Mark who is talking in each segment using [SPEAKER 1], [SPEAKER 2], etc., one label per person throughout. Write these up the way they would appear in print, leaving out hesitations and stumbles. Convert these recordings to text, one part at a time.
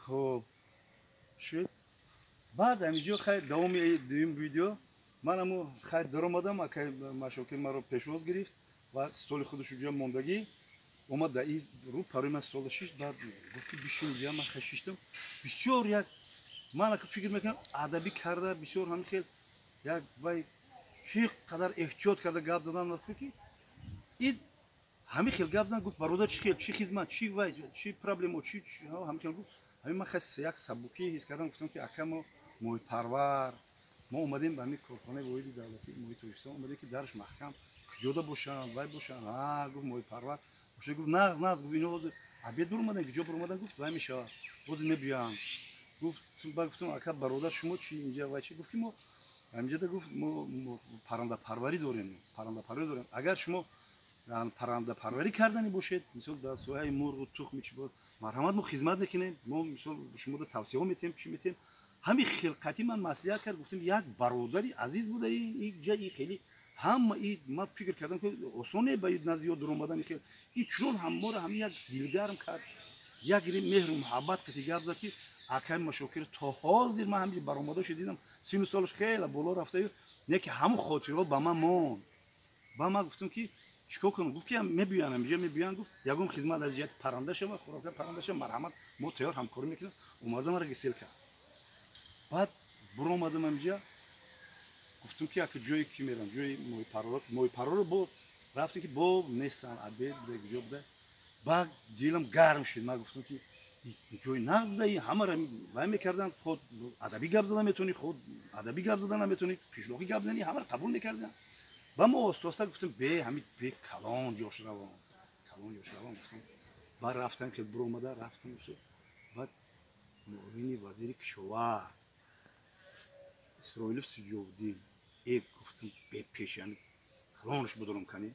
[SPEAKER 1] Хуб шуд. Баъд ҳамиҷо хай давоми дуюм видео ман ҳаму хай даромадам, акай Машокир маро пешвоз гирифт ва столи худаш уҷа мондагӣ омад, да и рӯ парои ман стола шишт. Баъд гуфт, ки бишин иҷа. Ман хай шиштам. Бисёр як ман ака фикр мекунам, адабӣ карда, бисёр ҳамин хел як вай чӣ қадар эҳтиёт карда гап задан, ки и ҳамин хел гап зан. Гуфт: «Бародар, чӣ хел, чӣ хизмат, чӣ вай, чӣ проблемо, чӣ?» Ҳамин хел гуфт. Ҳамин ман хай як сабукӣ ҳис кардам. Гуфтам, ки ака, мо моҳипарвар, мо омадем ба ҳамин корхонаи воҳиди давлатии моҳи Тоҷикистон омадем, ки дараш маҳкам, куҷода бошанд, вай бошанд. А гуфт, моҳипарвар боша. Гуфт: «Нағз, нағз». Гуфт: «Ино ҳозир обед буромадан, куҷо буромадан?» Гуфт: «Вай мешавад, ҳозир мебиёянд», гуфт. Ба гуфтам: «Ака, бародар, шумо чи инҷа, вай чи?» Гуфт, ки мо ҳаминҷода, гуфт, мо паррандапарварӣ дорем, паррандапарварӣ дорем. Агар шумо паррандапарварӣ кардани бошед, мисол, дар соҳаи мурғу тухми чи бод, марҳамат, мо хизмат мекунем, мо мисол шумода тавсияҳо метиҳем, чӣ метиҳем. Ҳамин хилқатӣ ман маслиҳат кард. Гуфтам, як бародари азиз буда иҷа. И хеле ҳама и ман фикр кардам, ки осон не ба назди ё дуромадани хел. И чунон ҳамморо ҳамин як дилгарм кард, як меҳру муҳаббат қати гап зад, ки акай Машокир то ҳозир ман ҳамин баромадоши дидам, сину солаш хеле боло рафтаю, не ки ҳамун хотирҳо ба ман монд. Ба ман гуфтам, ки чикор кунам? Гуфт, ки мебиёян, ҳаминҷа мебиёян. Гуфт, ягон хизмат аз ҷиҳати парранда шава, хӯрока парранда шава, марҳамат, мо тайёр ҳамкорӣ мекунем. Омада маро гисел кард. Баъд буромадам ҳаминҷа, гуфтам, ки ака, ҷое ки мерам, ҷои моҳипарваро, моҳипарваро бо рафтем, ки бо нестан, обед буда, куҷо буда. Баъд дилам гарм шуд. Ман гуфтам, ки ҷои нағз буда, ҳамаро вай мекарданд. Худ адабӣ гап зада метавонӣ, худ адабӣ гап зада наметавонӣ, пишлоқӣ гап зани, ҳамаро қабул мекарданд. Ба мо оста-оста гуфтам, бе ҳамин бе калон ҷош равон, калон ҷош равон, гуфтам. Баъд рафтам, ки буромада рафтам. Баъд муовини вазири кишоварз Исроилов Суҷовдин э гуфтам, бе пеши ҳами калонш будурам кани.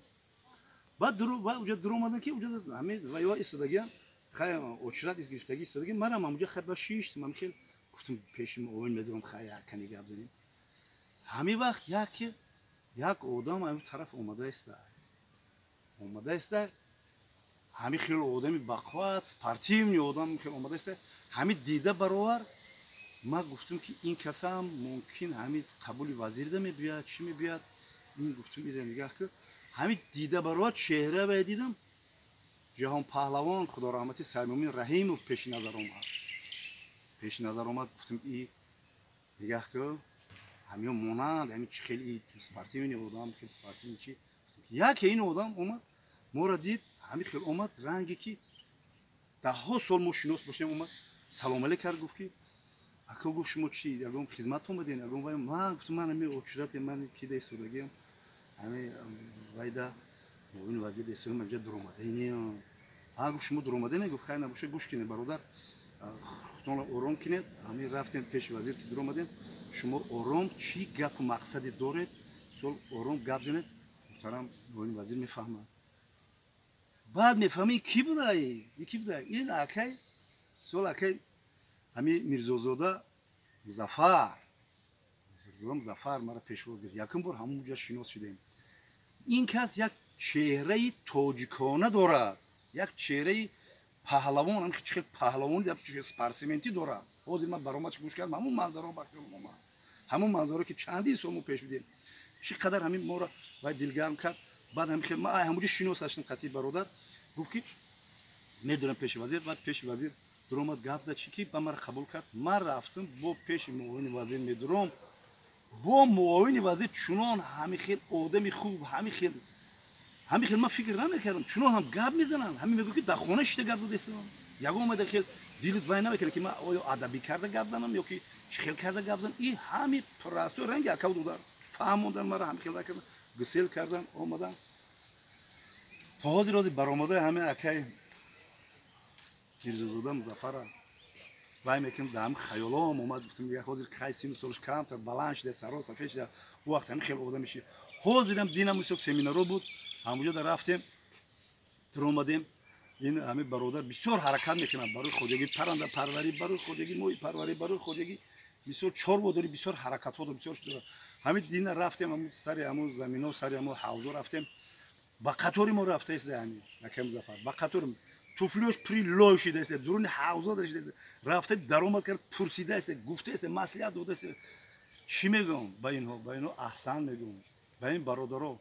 [SPEAKER 1] Баъд уҷа дуромадам, ки уҷа ҳами вайва истодагиам, хай очрат из гирифтагӣ истодаги. Марам ҳамуҷа хай ба шиштам. Ҳами хел гуфтам, пеши муовин медурам, хай як кани гап занем. Ҳамин вақт яке як одам ҳамин тараф омада иста, омада иста. Ҳамин хел одами бақувват, спортивный одам хел омада иста. Ҳамин дида баровар ман гуфтам, ки ин касам мумкин ҳамин қабули вазирда мебиёяд, чӣ мебиёяд ин. Гуфтам, ира нигаҳ ки ҳамин дида баровар чеҳра ба дидам, ҷаҳон паҳлавон, худо раҳмати, Саймумин Раҳимов пеши назар омад, пеши назар омад. Гуфтам, и нигаҳ ки ҳамиё монанд, ҳамин чи хеле спортивный одам, хеле спортивный чи. Яке ин одам омад, моро дид, ҳамин хел омад, ранге ки даҳҳо сол мо шинос бошем. Омад, салом алейк кард. Гуфт, ки ака, гуфт, шумо чи, ягон хизмат омаден, ягон вай? Ман гуфтам, ман ҳами очурате, ман кида истодагиам, ҳами вайда муовини вазир истодам, инҷа дуромадаи. А гуфт, шумо дуромаде? Гуфт, хай набоша, гӯш кинед, бародар, худтонро ором кинед. Ҳамин рафтем пеши вазир, ки дуромадем, шумо ором чӣ гапу мақсаде доред, сол ором гап занед, муҳтарам муовини вазир мефаҳмад. Баъд мефаҳмӣ, ки буда, ки буда ин акай сол, акай ҳами Мирзозода Музаффар, Мирзозода Музаффар мара пешвоз гирифт. Якум бор ҳамонҷа шинос шудем. Ин кас як чеҳраи тоҷикона дорад, як чеҳраи паҳлавон, ҳам хел паҳлавон, спортсменӣ дорад. Ҳозир ман баромад гӯш кардам, ҳамун манзаро ба хаёлам омад, ҳамун манзаро, ки чандин сол мо пеш бидем. Чӣ қадар ҳамин моро вай дилгарм кард. Баъд ҳамин хел ман ҳамуҷа шинос ҳаштам қатъи бародар. Гуфт, ки медонам пеши вазир. Баъд пеши вазир дуромад, гап зад, чи ки ба мара қабул кард. Ман рафтам, бо пеши муовини вазир медуром, бо муовини вазир чунон ҳамин хел одами хуб, ҳамин хел ман фикр намекардам, чунон ҳам гап мезананд. Ҳамин мегӯ, ки дар хона шита гап задаистам. Ягон омада хел дилит вай намекард, ки ман оё адабӣ карда гап занам ё ки чӣ хел карда гап занам. И ҳами простой ранги акав дудар фаҳмондан мара, ҳами хел вай кардан, гусел кардан омадан. То ҳозир ҳозир баромадаи ҳамин акай Мирзозода Музаффара вай мекунам, дар ҳамин хаёлом омад. Гуфтам, як ҳозир хай сину солаш камтар баланд шуда, саро сафед шуда, ӯ вақт ҳамин хел одам меши. Ҳозирам динам мисол семинаро буд, ҳамуҷо да рафтем, дуромадем. Ин ҳамин бародар бисёр ҳаракат мекунад барои хоҷагии паррандапарварӣ, барои хоҷагии моҳипарварӣ, барои хоҷагӣ бисёр чорводорӣ, бисёр ҳаракатҳо дор, бисёр дорад. Ҳамин дина рафтем, ҳамун сари ҳамун замино, сари ҳамун ҳавзо рафтем, ба қатори мо рафтаист ҳамин акай Музаффар, ба қатори. Туфлиёш пури лой шидааст, дуруни ҳавза шидааст. Рафта даромад кард, пурсидааст, гуфтааст, маслиҳат додааст. Чӣ мегӯям ба инҳо? Ба инҳо аҳсан мегӯям, ба ин бародаро.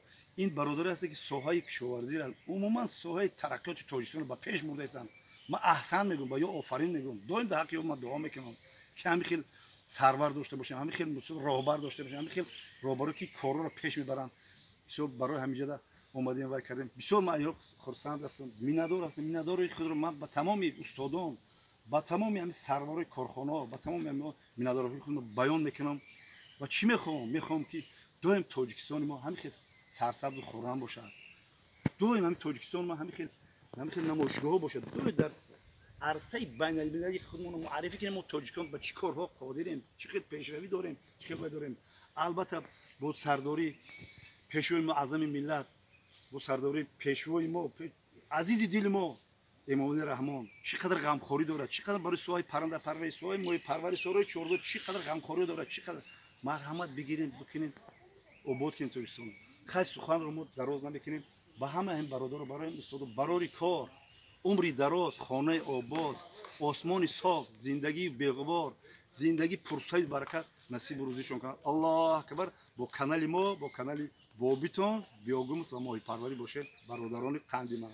[SPEAKER 1] Ин бародаре ҳаст, ки соҳаи кишоварзиро, умуман соҳаи тараққиёти Тоҷикистонро ба пеш бурдаистанд. Ман аҳсан мегӯям ба ё, офарин мегӯям. Доим дар ҳаққи ё ман дуо мекунам, ки ҳамин хел сарвар дошта бошем, ҳамин хел роҳбар дошта бошем, ҳамин хел роҳбаро, ки корҳоро пеш мебаранд. Бисёр барои ҳаминҷода омадем, вай кардем. Бисёр ман хурсанд ҳастам, миннатдор ҳастам. Миннатдори худро ман ба тамоми устодон, ба тамоми ҳамин сарварои корхонаҳо, ба тамоми миннатдории худро баён мекунам. Ва чӣ мехоҳам? Мехоҳам, ки доим Тоҷикистони мо ҳамин хел сарсабзу хуррам бошад, доим ҳамин Тоҷикистони мо ҳамин хел намоишгоҳҳо бошад, доим дар арсаи байналмилалии худмонро муаррифӣ кунем. Мо тоҷикон ба чӣ корҳо қодирем, чӣ хел пешравӣ дорем, чӣ хел вай дорем. Албатта, бо сардории пешвои муаззами миллат, бо сардории пешвои мо, азизи дили мо Эмомалӣ Раҳмон, чӣ қадар ғамхорӣ дорад, чӣ қадар барои соҳаи паррандапарварӣ, соҳаи моҳипарварӣ, соҳаи чорво чӣ қадар ғамхорӣ дорад, чӣ қадар. Марҳамат, бигирем, бикунем, обод кунем Тоҷикистон. Хай, суханро мо дароз намекунем. Ба ҳама ин бародаро, барои устоду барори кор, умри дароз, хонаи обод, осмони соф, зиндагии беғубор, зиндагии пурсайду баракат насибу рӯзишон кунад. Аллоҳ акбар! Бо канали мо, бо канали Бобитон, биогумус ва моҳипарварӣ бошед, бародарони қанди ман.